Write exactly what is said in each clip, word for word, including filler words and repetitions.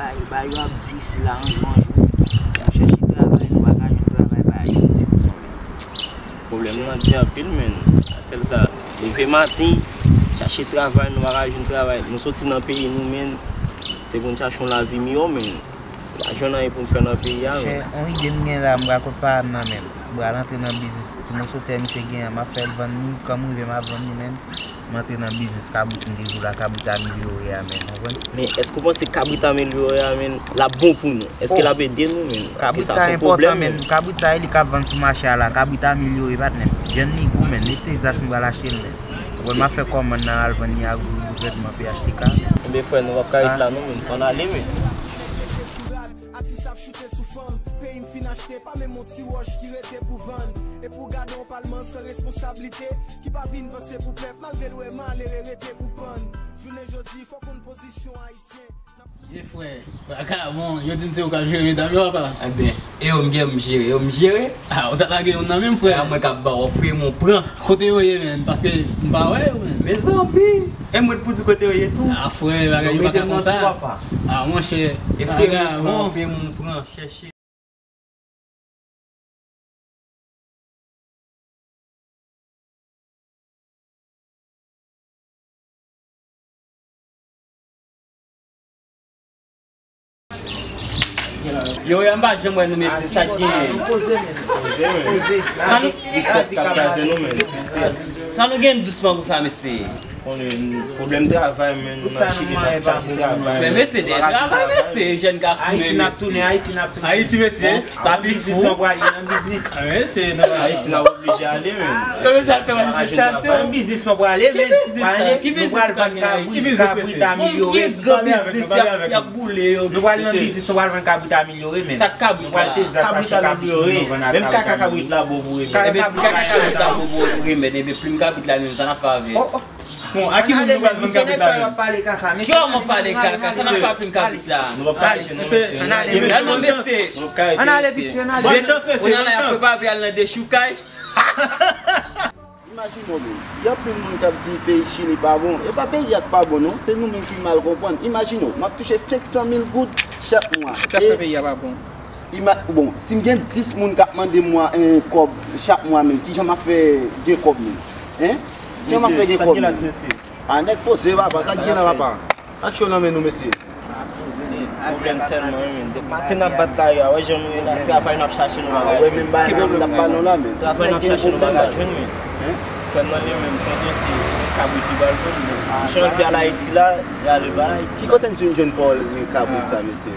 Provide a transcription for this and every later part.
Sa yo ba yo ap di isi la, yon jou, yon jou, nou chèche travay, nou pa ka jwenn travay pa Ayiti pou nou menm. Pwoblèm nan di anpil, men. Sèl sa, leve maten, chache travay, nou pa ka jwenn travay. Nou soti nan peyi nou, men, se pou n chache yon lavi miyò, men. Pa jwenn anyen pou n fè nan peyi a, men. Chè, yon ide m gen la, m pral kot pa m nan, men. M pral antre nan biznis. Ti moso tè misye gen an, m ap fè l vann li, kòm m rive m ap vann li, men. M antre nan biznis kabrit m te di w la, kabrit amelyore a menm, konprann? Men èske w panse kabrit amelyore a menm, l ap bon pou nou? Èske l ap ede nou menm? Èske sa se yon pwoblèm menm? Kabrit sa e li k ap vann sou mache a la, kabrit amelyore patnè m. Vyann li gou menm, e Texas m pral achte l menm. Konprann, m ap fè kòmann nan al vann li ak gouvènman P H T K. Enben frè, nou p ap ka ret la non menm, fò n ale menm. Atis ap choute sou fanm, peyi m fin achte, pa menm yon ti wòch ki rete pou vann. E pou gade yon palman san responsablite, ki pa vin panse pou pèp, malgre l wè malere rete pou pann. Jounen jodi, fòk konn pozisyon ayisyen. Ye frè, bagay bon, yo di m se ou k ap jere medam yo, papa. Enben, e yo m gen m jere, yo m jere. Ah, ou ta lage youn nan men m, frè. A mwen k ap ba w, ofri m ou pran. Kote yo ye, menn? Paske m pa wè yo, menn. Mezanmi, e mwen t pou di kote yo ye tou. Ah, frè, bagay yo pa ka konsa. Ah, monchè, e frè, bagay bon. Ofri m ou pran, chèche. Yo, yo, m pa janm wè nou, mesye, sa k genyen? Sa nou, sa nou gen dousman konsa, mesye? Konnen pwoblèm travay, men, nou nan Chili, n ap chache travay, men. Men mesye, de travay, mesye, jèn gason, men, mesye. Ayiti, mesye, sa pi fou. Ayiti, n ap oblije ale, men. Kòman sa fè manifestasyon? Ki biznis nou prale, men? Ki biznis sa? Ki biznis nou prale, men? Ki biznis sa? Ki biznis, mesye? Konbyen gran biznis y ap, y ap boule yo? Nou pral nan biznis, nou pral vann kabrit amelyore, men. Sa k kabrit la? Kabrit amelyore. Menm kaka kabrit la bon pou remèd. Enben, si kaka kabrit la bon pou remèd, enben, plim kabrit la menm, sa n ap fè avè l? Bon, a ki moun nou pral vann kabrit la menm? Ki moun pale kaka? Sa n ap fè ak plim kabrit la? Nou p ap ka rete non, mesye. Ann ale, mesye. Ann ale, piti, ann ale. Bonn chans, mesye. Kounye a la, y ap prepare al nan dechoukay. Imajine w, men. Gen anpil moun k ap di peyi Chili pa bon. E pa peyi a k pa bon, non. Se nou menm ki mal konprann. Imajine w, m ap touche senk san mil goud chak mwa. Sa k fè peyi a pa bon? Ima-, bon, si m gen dis moun k ap mande mwa, en, kòb chak mwa menm, kijan m ap fè gen kòb menm? Hein? Kijan m ap fè gen kòb menm? A, nèg poze, papa, sa k gen la, papa? Ak cho nan men nou, mesye. Pwoblèm sèlman, wi, men. Depi maten n ap bat lari a, wè jan nou ye la, travay n ap chache, nou pa ka jwenn. Ki pwoblèm n ap pale w la, men? Travay n ap chache, nou pa ka jwenn, men. Frè m nan li menm, se yon dosye kabrit li pral vann, men. Jan l fè al Ayiti la, li ale ba Ayiti. Ki kote n jwenn, jwenn pawòl kabrit sa, mesye?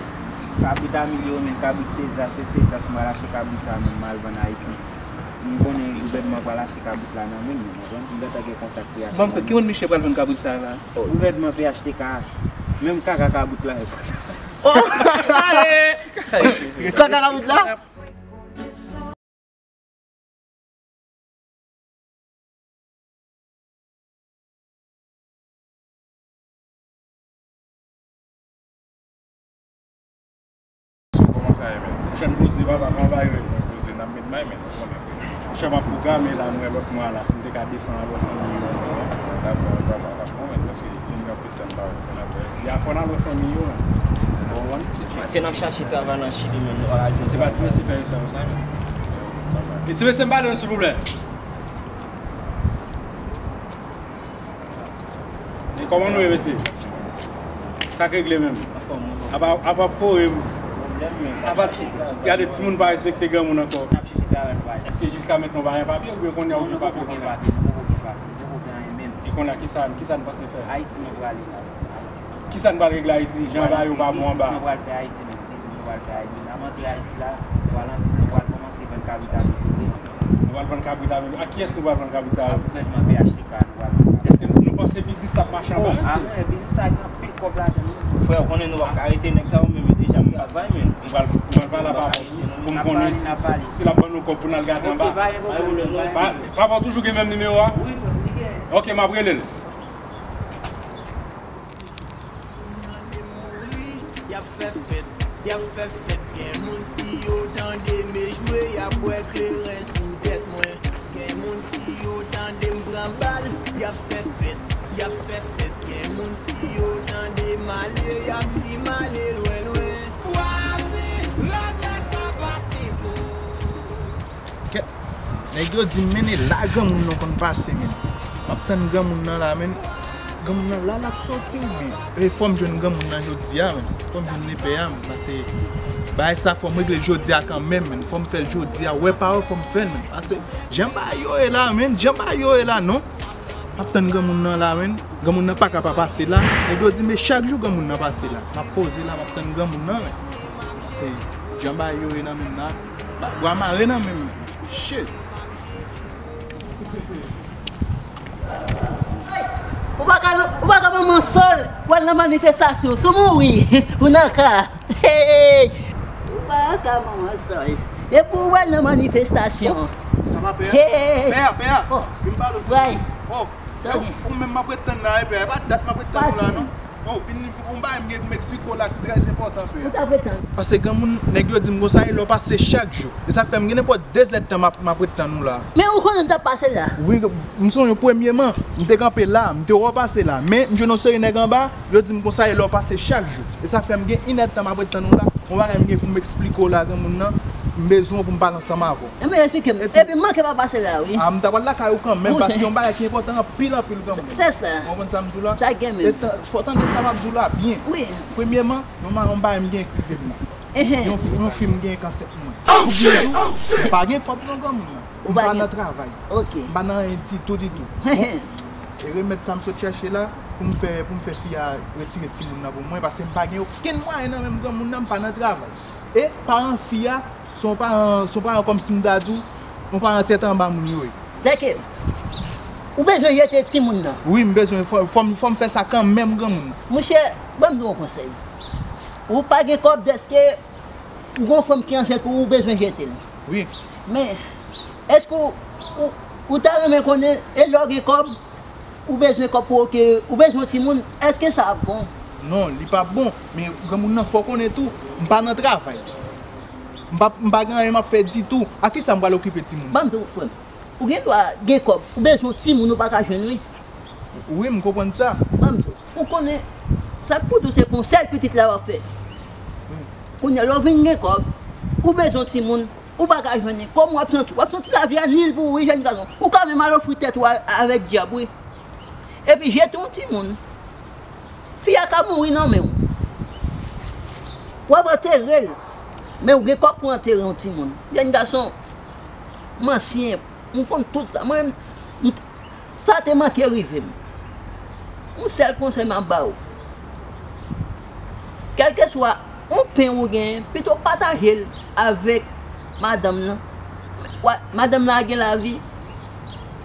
Kabrit amelyore, men kabrit Texas, se Texas mwen al achte kabrit sa menm, mwen al vann Ayiti. M konnen gouvènman pral achte kabrit la nan men m, ou konprann? M gentan gen kontak P H K. Ban m kwè, ki moun misye pral vann kabrit sa la? Gouvènman P H T K, menm kaka kabrit la. Oh! Ale! Kaka kabrit la? Kòman sa ye, men? Monchè, m poze, papa, travay, wi, mwen poze, n ap met may, men, ou konnen. Monchè, m ap pwograme la, m wè lòt mwa la, si m te ka desann a lòt fanmi yo. Dakò, papa, papa, mwen, paske si m gen anpil tan m pa wè, fò n ap wè. Y a fò n al wè fanmi yo, men. Ou konprann? Maten n ap chache travay nan Chili, men nou pa ka jwenn. Se pa ti mesye pè yo sa, yo sa, men. Ti mesye, m pale nou, silvouplè. Kòman nou ye, mesye? Sa k regle menm? Apa, apa kore m. Apa gade timoun pa respekte granmoun ankò. Èske jiska mentnan w pa gen papye oubyen kounye a ou gen papye kounye a? E kounye a kisa, kisa n panse fè? Kisa n pral regle Ayiti? Jan bagay yo pa bon anba. Biznis nou pral fè Ayiti, men. Biznis nou pral fè Ayiti. N ap antre Ayiti la, nou pral an biznis, nou pral kòmanse vann kabrit amelyore. Nou pral vann kabrit amelyore. Ak kiyès nou pral vann kabrit sa yo? Ak gouvènman P H T K, nou pral vann kabrit. Èske nou, nou panse biznis sa ap mache anba yo? Oh, a mwen, biznis sa gen anpil kòb ladan l, wi. Frè, ou konnen nou p ap ka rete nèg sa yo, men, men deja m travay, men. Nou pral, nou pral pale a papa pou m konnen si, si l ap ban nou kòb pou n al gade anba. Ok, pa gen pwoblèm, non, mesye. Papa w toujou gen menm nimewo a? Wi, frè, li gen. Ok, m ap rele l. Tande m mouri, y ap fè fèt, y ap fè fèt. Gen moun si yo tande m echwe, y ap wè kleren sou tèt mwen. Gen moun si yo tande m pran bal, y ap fè fèt, y ap fè fèt. Gen moun si yo tande m ale, y ap di m ale lwen lwen. Yo di m, men e la granmoun nan konn pase, men. M ap tann granmoun nan la, men. Granmoun nan la, l ap soti, men. E fò m jwenn granmoun nan jodi a, men. Fò m jwenn lepè a, men. Paske bagay sa fò m regle l jodi a kanmenm, men. Fò m fè l jodi a. Wè pa wè, fò m fè l, men. Paske jan bagay yo ye la, men. Jan bagay yo ye la, non. M ap tann granmoun nan la, men. Granmoun nan pa ka pa pase la. Nèg yo di, men chak jou granmoun nan pase la. M ap poze la, m ap tann granmoun nan, men. Se jan bagay yo ye nan men m nan. Ba-, bwa mare nan men m, men. Shit. Ou pa ka, ou pa ka manman sòl pou al nan manifestasyon. Si w mouri, ou nan ka. Hey! Ou pa ka manman sòl. E pou w al nan manifestasyon. Sa va, pè? Hey! Pè, pè, vin pale w, silvouplè. Oh, ou menm m ap ret tann la, e pè, e pa dat m ap ret tann ou la, non. Oh, vin, yon bagay m gen pou m eksplike w la ki trè enpòtan, pè. Ou t ap ret tann. Paske granmoun, nèg yo di m konsa, e lè w pase chak jou. E sa k fè m gen nenpòt de zèdtan m ap, m ap ret tann ou la. Men ou konnen m t ap pase la. Wi, m sonje premyeman, m te kanpe la, m te wè w pase la. Men m jwenn yon seri nèg anba, yo di m konsa, e lè w pase chak jou. E sa k fè m gen inèdtan m ap ret tann ou la. Yon bagay m gen pou m eksplike w la, granmoun nan, m bezwen w pou m pale ansanm avè w. Ebyen, eksplike m. Epi m manke pa pase la, wi. A, m ta pral lakay ou kanmenm, paske yon bagay ki enpòtan anpil, anpil, granmoun. Se sa. Ou konprann sa m di w la? Sa gen menm. E tan, fò w tande sa m ap di w la byen. Wi. Premyeman, yon ma-, yon bagay m gen k rive m nan. Yon, yon fi m gen k ansent mwen. Ou byen di w, m pa gen kòb non, granmoun nan. M pa nan travay. M pa nan anyen ditou, ditou. Bon, e remèd sa m sot chèche la, pou m fè, pou m fè fi a retire timoun nan pou mwen, paske m pa gen okenn mwayen nan men m, granmoun nan, m pa nan travay. E paran fi a, se yon paran, se yon paran kòmsi m ta di w, yon paran tèt anba moun yo ye. Sèke, ou bezwen jete timoun nan. Wi, m bezwen, fò, fò m, fò m fè sa kanmenm, granmoun nan. Monchè, ban m di w yon konsèy. Ou pa gen kòb dèske ou gon fanm ki ansent ou, ou bezwen jete l. Wi. Men, èske ou, ou, ou ta renmen konnen, e lè w gen kòb, ou bezwen kòb pou oke, ou bezwen yon timoun, èske sa ap bon? Non, li p ap bon. Men granmoun nan fò w konnen tou, m pa nan travay. M pa, m pa gen anyen m ap fè ditou. A kisa m pral okipe timoun? Ban m di w, frè m. Ou gen dwa gen kòb, ou bezwen yon timoun ou pa ka jwenn, wi. Wi, m konprann sa. Ban m di w, ou konnen, sa k pou di w se pou yon sèl pitit la w ap fè. Kounye a, lè w vin gen kòb, ou bezwen yon timoun, ou pa ka jwenn li. Kòman w ap santi w? W ap santi lavi a nil pou ou, wi, jèn gason. Ou ka menm al ofri tèt ou a, avèk dyab, wi. Epi jete yon timoun. Fi a ka mouri nan men w. W ap antere l. Men ou gen kòb pou antere yon timoun. Jèn gason, m ansyen, m konn tout sa. Mwen, m, sa te manke rive m. Yon sèl konsèy m ap ba w. Kèlkeswa yon pen ou genyen, pito pataje l avèk madanm nan. Wa-, madanm nan a gen lavi,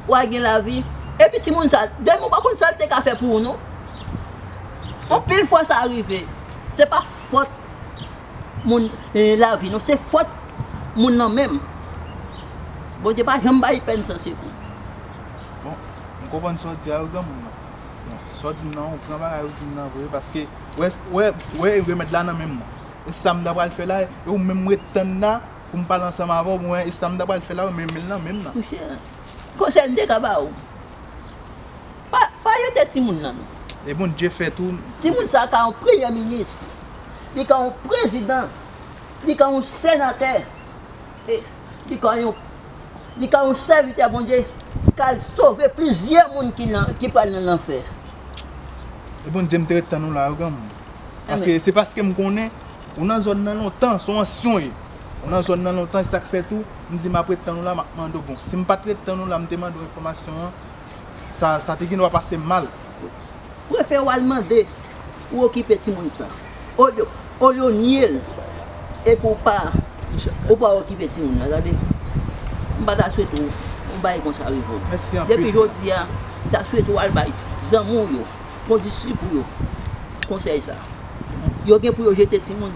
ou a gen lavi. Epi timoun sa, demen ou pa konn sa l te ka fè pou ou, non. Anpil fwa sa rive. Se pa fòt moun, eh, lavi, non. Se fòt moun nan menm. Bondye pa janm bay pèn san sekou. Bon, m konprann sa w di a, wi, granmoun nan. Bon, sa w di m nan, yon gran bagay ou di m nan vre, paske, wè, wè, wè, remèd la nan men m nan. E sa m ta pral fè la, e ou menm ret tann la, pou m pale ansanm avè w, mwen, e sa m ta pral fè la, ou menm, men l nan men m nan. Monchè, konsèy m te ka ba ou. Pa, pa jete timoun nan, non. E Bondye fè tou. Timoun sa ka yon premye minis, li ka yon prezidan, li ka yon senatè, e li ka yon, li ka yon sèvitè Bondye k al sove plizyè moun ki nan, ki pral nan lanfè. E Bondye m te ret tann ou la, wi, granmoun. Paske, se paske m konnen ou nan zòn nan lontan, se yon ansyen w ye. Ou nan zòn nan lontan, e sa k fè tou, m di m ap ret tann ou la, m ap mande w. Bon, si m pa t ret tann ou la, m te mande w enfòmasyon an, sa, sa te gen dwa pase m mal. Prefere w al mande, ou okipe timoun sa. Olye, olye w nye l, epi w pa, ou pa okipe timoun nan, tande. M pa ta swete w, yon bagay konsa rive w. Depi jodi a, m ta swete w al bay zanmi w yo, kondisip ou yo, konsèy sa. Yo gen pou yo jete timoun,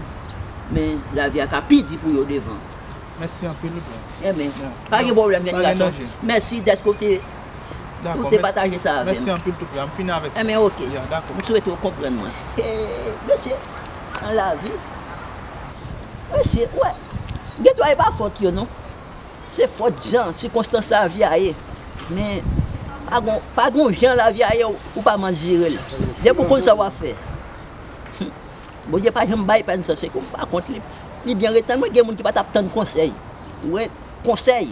men lavi a ka pi di pou yo devan. Mèsi anpil, wi, frè. Ebyen, pa gen pwoblèm, jèn gason. Mèsi dèske w te, ou te pataje sa avè m. Mèsi anpil, tou frè. M fini avèk sa. Ebyen, oke. M swete w konprann mwen. E, mesye, nan lavi, mesye, wè, gen dwa e pa fòt yo, non. Se fòt jan, sikonstans lavi a ye. Men, pa gon, pa gon jan lavi a ye, ou, ou pa mal jere l. Depi w konn sa w ap fè. Bondye pa janm bay pèn san sekou, m pa kont li. Li byen ret tann mwen, gen moun ki pa t ap tann konsèy. Ou wè, konsèy.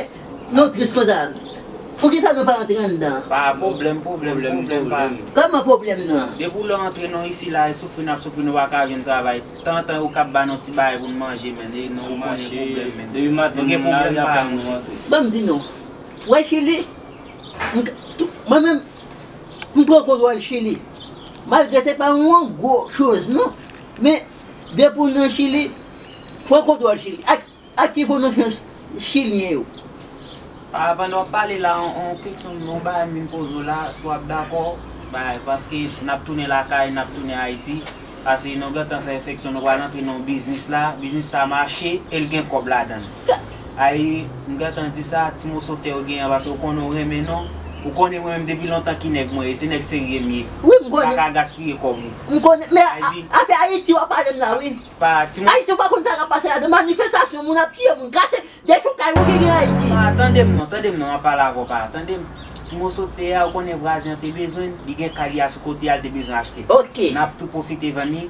nou tris konsa? Poukisa nou pa antre anndan? Pa pwoblèm, pwoblèm, pwoblèm pa. Kòman pwoblèm nan? Depi w lè antre non isi la, e soufri n ap soufri, nou pa ka jwenn travay. Tantan yo k ap ba nou ti bagay pou n manje, men, e nou konnen pwoblèm, men. Depi maten nou gen pwoblèm pa, monchè. Ban m di nou, wè Chili, m k- tou- mwen menm, m pran kontwòl Chili. Malgre se pa yon gwo choz, non. Men, depi w nan Chili, pran kontwòl Chili. Ak, ak ki konesans chilyen yo. Avan w ap pale la, on, on keksyon, on bagay m vin poze w la, si w ap dakò, bay, paske n ap tounen lakay, n ap tounen Ayiti, paske nou gentan fè efeksyon, nou pral antre nan yon biznis la, biznis sa mache, e l gen kòb ladan l. Ay, m gentan di sa, ti moso tè w genyen an, paske w konnen w renmen non, ou konnen mwen menm depi lontan ki nèg mwen ye, se nèg serye m ye. Wi, m konnen. M pa ka gaspiye kòb ou. M konnen, men a- afè Ayiti w ap pale m la, wi. Pa, ti mo- Ayiti w pa konn sa k ap pase ladan, manifestasyon, moun ap tiye moun, kase, dechoukay ou ki gen Ayiti. Pa, tande m non, tande m non, m ap pale avè w, pa, tande m. Ti moso tè a, ou konnen vwazen an te bezwen l, li gen kay li a sou kote a, li te bezwen achte. Ok. N ap tou pwofite vann li,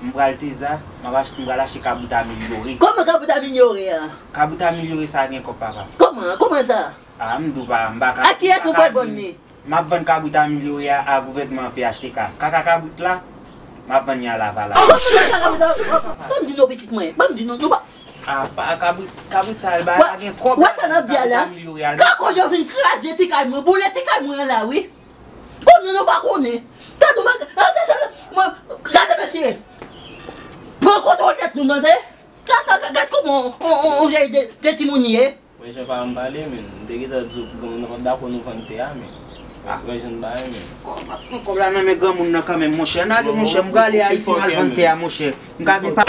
m pral Texas, m ap achte, m pral achte kabrit amelyore. Kòman kabrit amelyore a? Kabrit amelyore sa gen kòb, papa. Kòman, kòman sa? A, m di w pa, m pa ka. A kiyès ou pral vann li? M ap vann kabrit amelyore a, a gouvènman an P H T K. Kaka kabrit la, m ap vann li a Lavalas. Ban m di nou pitit mwen, ban m di nou, nou pa. A, pa kabrit, kabrit sa, l ba la gen kòb. Wè sa n ap di a la? Kako yo vin kraze ti kay mwen, boule ti kay mwen an la, wi. Konnen nou pa konnen. Gade mwen, gade mesye. Pran kontwòl tèt nou, tande? Gade, gade kòman on, on, on, on vye de, de timoun ye. Wè jan paran m pale, men. M te gentan di w, bon, nou p ap dakò nou vann tè a, men. Wè jan m pale, men. Kòb la nan men granmoun nan kanmenm, monchè. Ann ale, monchè, m prale Ayiti, m al vann tè a, monchè. M ka vin pa.